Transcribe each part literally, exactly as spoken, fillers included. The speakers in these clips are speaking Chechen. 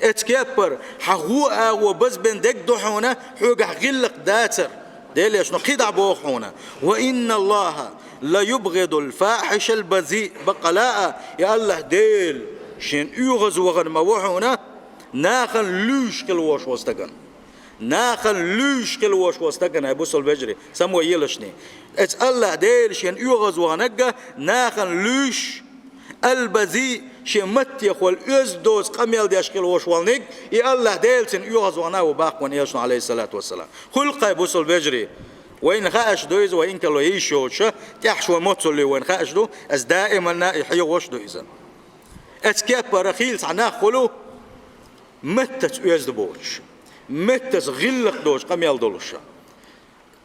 Эцу кеппара хьан гӀо агӀо базбен дегдо хьуна, хьоьгахь гӀиллакх дацар. Делан Элчано кхидӀа боху хьуна: «Ва инна Аллаха ла юбгӀидул фахишал базиъ». Баккъала а, и Аллаха Дела шен оьгӀаз вахана ма ву хьуна, нахана луьйш хила вош ву стагана. Нахана луьйш хила вош ву стагана, ай бусул вежарий, само елашний. Эцу Аллаха Дела шен оьгӀаз ваханарг а нахана луьйш, албазиъ, шен маттехула оьзда доцу къамел деш хила вош волниг, и Аллаха Дела цуьнан оьгӀаз вахана а ву баккха вайн Элчано, алейхиссалату вассалам. Хуьлу-кх, ай бусул вежарий. Вайна хаьаш ду иза, вай инкало йиш йоцуша, тӀехь шо моццуллий вайна хаьаш ду, аса даиманна и хьехош ду иза. Эцу кеппара хийла цхьа нах хуьлу, маттаца оьзда боцуш, маттаца гӀиллакх доцу къамел долуша.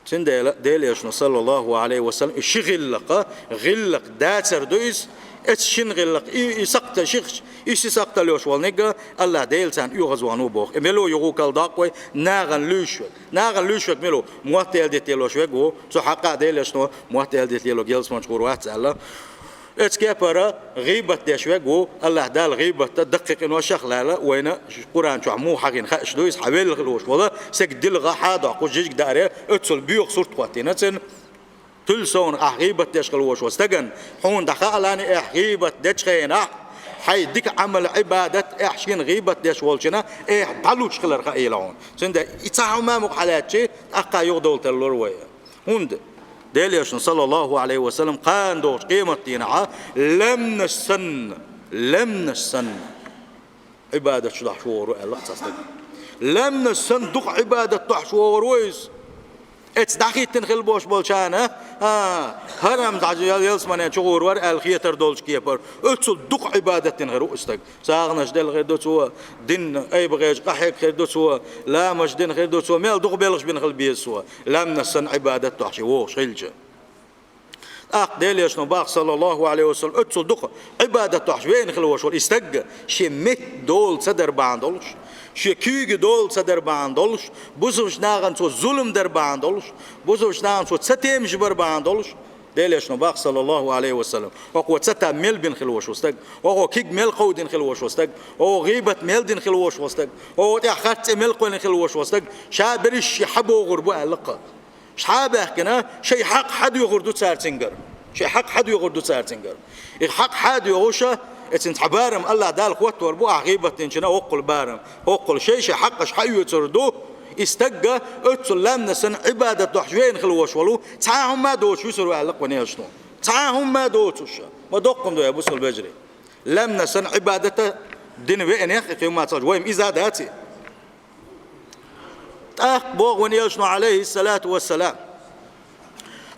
Цундела Делан Элчано, саллаллаху алейхи ва саллям, и ши гӀиллакха, гӀиллакх дацар ду иза, эцу шина гӀиллакх, и, и сакхтал ших, и ши сакхтал йолуш волниг а, Аллаха Дела царна оьгӀаз вахана ву боху. И мила ву юха кхалдоккху вай, нахана луьйш верг. Нахана луьйш верг мила ву? Мотт эладита лелош верг ву, цу хьакъа а Делан Элчано мотт эладита лело гелсманчу гӀур вац аьлла. Эцу кепара гӀийбат деш верг ву, Аллаха Дала гӀийбатта даккхий къиношах а лаьлла, вайна Къуръан чохь муха хьахийна хаьаш ду иза, хьан велла хила вош волу, сага дилха хьадоккху жижиг дааре, оццул боьха сурт хӀоттийна цуьнан. Туьлла совна ахь гӀийбат деш хила вош волу стагана, хьуна дӀахаалани, ахь гӀийбат дечу хенахь, хьайн дика Ӏамал, Ӏибадат, ахь шена гӀийбат деш волчунна, ахь дӀалуш хилар хаийла хьуна. Цундела и цхьа хӀума мукъа хьалаьцчи, тӀаккха юхадовла тарлур вай. ХӀунда Делан Элчано, саллаллаху алейхи ва саллям, кхана догӀучу къематдийнахьа лаьмнаш санна, лаьмнаш санна Ӏибадаташ дохьуш вогӀур ву аьлла цхьа стаг. Лаьмнаш санна дукха Ӏибадат дохьуш вогӀур ву иза. Эцу дӀахӀиттина хила бош болчарна, а, хӀара-м дӀа ялсамане чу гӀур вара аьлла хетар долчу кепара, оццул дукха Ӏибадат дина хир ву и стаг. СагӀанаш делла хир ду цо, динна айбагӀечу къахьегна хир ду цо, ламазаш дина хир ду цо, мел дукха белхаш бина хила беза цо, лаьмнаш санна Ӏибадат дохьуш вогӀуш хилча. ТӀаккха Делан Элчано боху, саллаллаху алейхи ва саллям, оццул дукха Ӏибадат дохьуш веана хила вош волу и стаг, шен метта дола ца дар бахьана долуш, шен куьйга дола ца дар бахьана долуш, бусалба нахана цо зулам дар бахьана долуш, бусалба нахана цо ца темаш бар бахьана долуш, Делан Элчано боху, саллаллаху алейхи ва саллям, хӀокхо ца там мел бина хила вош ву стаг, хӀокхо куьг мел кховдина хила вош ву стаг, хӀокхо гӀийбат мел дина хила вош ву стаг, хӀокхо тӀехь харц цӀе мел кхоьллина хила вош ву стаг, ша берриш шен хьан богӀур бу аьлла-кх. Ша баьхкина, шайн хьакъ хьан доьхур ду цара цуьнгара? Шайн хьакъ хьан доьхур ду цара цуьнгара? И хьакъ хьан доьхуша, эцин цхьа барам Аллаха Дала хӀоттор бу ахь гӀийбат динчунна, хӀоккхул барам, хӀоккхул шай-шай хьакъаш хьан оьцур ду, и стагга оццул лаьмнаш санна Ӏибадат дохьуш веана хила вош волу, цхьа а хӀума доцуш висур ву аьлла-кх вайн Элчано. Цхьа а хӀума доцуш. Ма доккха хӀума ду, ай бусалба вежарий. Лаьмнаш санна Ӏибадат дина веанех и кхин-м ма ца хьожа, вай-м иза дац и. ТӀаккха боху вайн Элчано, алейхиссалату вассалам,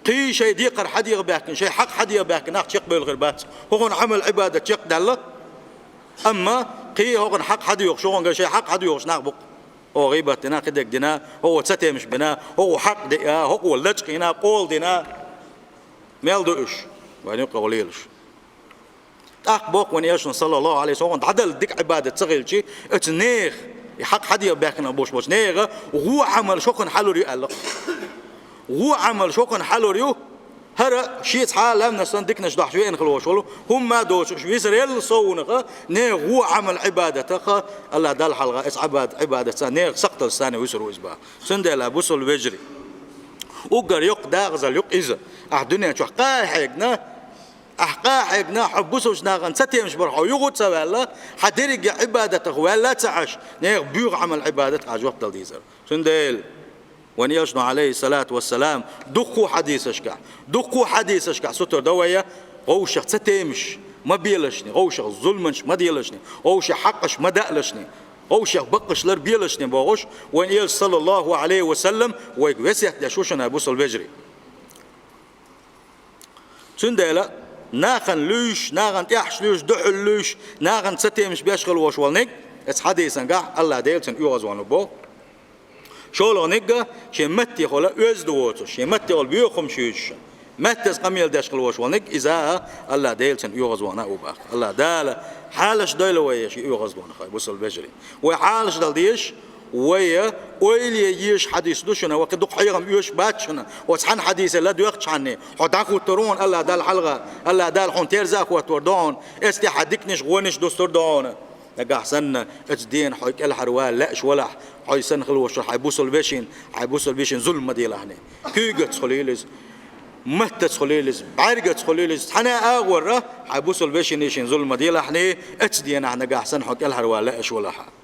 кхий шайн декхар хьан деха баьхкина, шайн хьакъ хьан деха баьхкина нах чекхбевлла хир бац. ХӀокхуьнан Ӏамал, Ӏибадат чекхдаьлла, амма кхий хӀокхуьнан хьакъ хьан доьхуш, хӀокхуьнгара шайн хьакъ хьан доьхуш нах бу-кх. ХӀокхо гӀийбат дина, кхидерг дина, хӀокхо ца темаш бина, хӀокхо хьакъ деа, хӀокхо лачкъийна, къола дина. Мел ду уьш, вайн юккъехула лелаш. ТӀаккха боху вайн Элчано, саллаллаху алейхи ва саллям, дӀадала дика Ӏибадат ца хилчи, оцу нехан, и хьакъ хьан деха баьхкина бохуш болчу нехан гӀо Ӏамал шокхана хьалур ю аьлла-кх. ГӀо Ӏамал шокхана хьалур ю, хӀара шен цхьа а лаьмнаш санна диканаш дохьуш веана хила вош волу, хӀумма а доцуш висар елла совнаха, нехан гӀо Ӏамал Ӏибадатаха, Аллаха Далла хьалха эцу Ӏибад-, Ӏибадатца, нехан сакхталш санна висур ву иза боху. Цундела, бусалба вежарий, уггар йоккха дакъазалла ю-кх иза, ахь дуьнен чохь кхаа хьегна, Ахь кхаа хьегна, хьо бусалба нахана ца темаш бар хьо юха а ца ваьлла, хьан дерриге Ӏибадатах ваьлла а ца Ӏаш, нехан боьха Ӏамал, Ӏибадат хьан жоп дала дезара. Цундела вайн Элчано, алейхиссалату вассалам, дуккха а хьадисашкахь, дуккха а хьадисашкахь сутара до вай, гӀовшах ца темаш ма белашни, гӀовшах зуламаш ма делашни, гӀовшах хьакъаш ма даалашни, гӀовшах бакъаш лар белашни бохуш, вайн Элча, саллаллаху алейхи ва саллям, вайга весет деш ву шуна, бусалба вежарий. Цундела нахана луьйш, нахана тӀехьаш луьйш, дуьхьал луьйш, нахана ца темаш беш хила вош волниг, эцу хьадисангахь Аллаха Дела цуьнан оьгӀазвахана боху. ШолгӀаниг а шен маттехула оьзда воцуш, шен маттехула боьха хӀумаш юьйцуш, маттаза къамел деш хила вош волниг, иза а Аллаха Дела цуьнан оьгӀазвахана а ву боху. Аллаха Дала хьалаш дойла вай шен оьгӀазваханах, бусалба вежарий. Вай хьалаш дала дезаш, вай ойла е езаш хьадис ду шуна, вай кхин дукха хьехам оьшуш бац шуна, оцу цхьана хьадисе ладоьгӀчхьана, хьо дӀахӀуттур ву хьуна Аллаха Далла хьалха, Аллаха Дала хьуна терза а хӀоттор ду хьуна, эцу тӀехь хьан диканаш, вонаш дустур ду хьуна. Нагахь санна оцу дийнахь хьо кӀелхьарвала лаьаш валахь, хьо санна хила волуш хьайн бусалба вешин, хьайн бусалба вешин зулам ма делахь. Куьйгаца хуьлийла иза, маттаца хуьлийла иза, бӀаьргаца хуьлийла иза, цхьана а агӀорра хьайн бусалба вешин, йишин зулам ма делахь, оцу дийнахь нагахь санна хьо кӀелхьарвала лаьаш валахь.